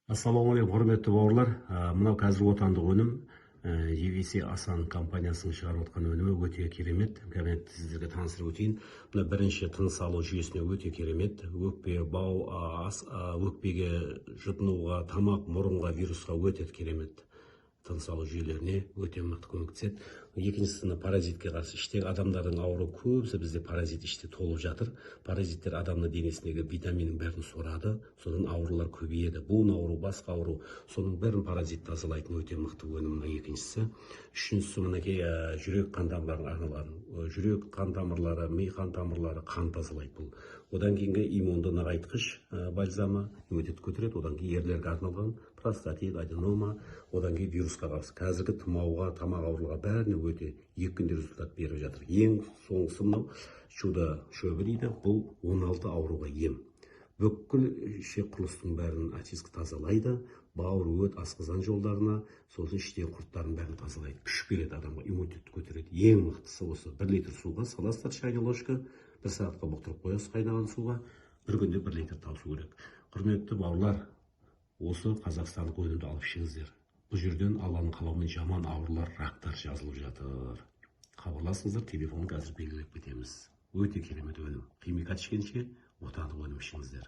Ассалаумағалейкум, құрметті бауырлар. Мынау қазір отандық өнім, EVC Асан компаниясының шығарып отқан өнімі өте керемет. Қазір сіздерге таныстырып өтейін. Мына бірінші тыныс алу жүйесіне өте керемет. Өкпе, бау, өкпеге, жұтынуға, тамақ, мұрынға, вирусқа өте керемет. Тыныс алу жүйелеріне өте мықты көмектеседі. Екіншісі, мына паразитке қарсы. Іштегі адамдардың ауруы көбісі бізде паразит іште толып жатыр. Паразиттер адамның денесіндегі витаминнің бәрін сорады, содан аурулар көбейеді. Буын ауру, басқа ауру, соның бәрін паразит тазалайтын өте мықты өнім мына екіншісі. Үшіншісі, мінекей, жүрек қан тамырларына арналған. Жүрек қан тамырлары, ми қан тамырлары, қан тазалайды бұл. Одан кейінгі иммунды нығайтқыш бальзамы, иммунитет көтереді. Одан кейін ерлерге арналған простатит, аденома, одан кейін вирусқа қарсы. Қазіргі тұмауға, тамақ ауруларға бәріне өте 2 күнде результат беріп жатыр. Ең соңғысы мынау чудо шөбі дейді. Бұл 16 ауруға ем. Бүкіл ішек құрылыстың бәрін очистка тазалайды, бауыр, өт, асқазан жолдарына, сосын іштегі құрттардың бәрін тазалайды, күш береді адамға, иммунитетті көтереді. Ең мықтысы осы: 1 литр суға саласыздар чайный ложка, бір сағатқа бұқтырып қоясыз қайнаған суға, бір күнде 1 литр тауысу керек. Құрметті бауырлар, осы қазақстандық өнімді алып ішіңіздер. Бұл жерден Алланың қалауымен жаман аурулар, рактар жазылып жатыр. Хабарласыңыздар, телефон қазір белгілеп кетеміз. Өте керемет өнім. Химикат ішкенше, отандық өнім ішіңіздер.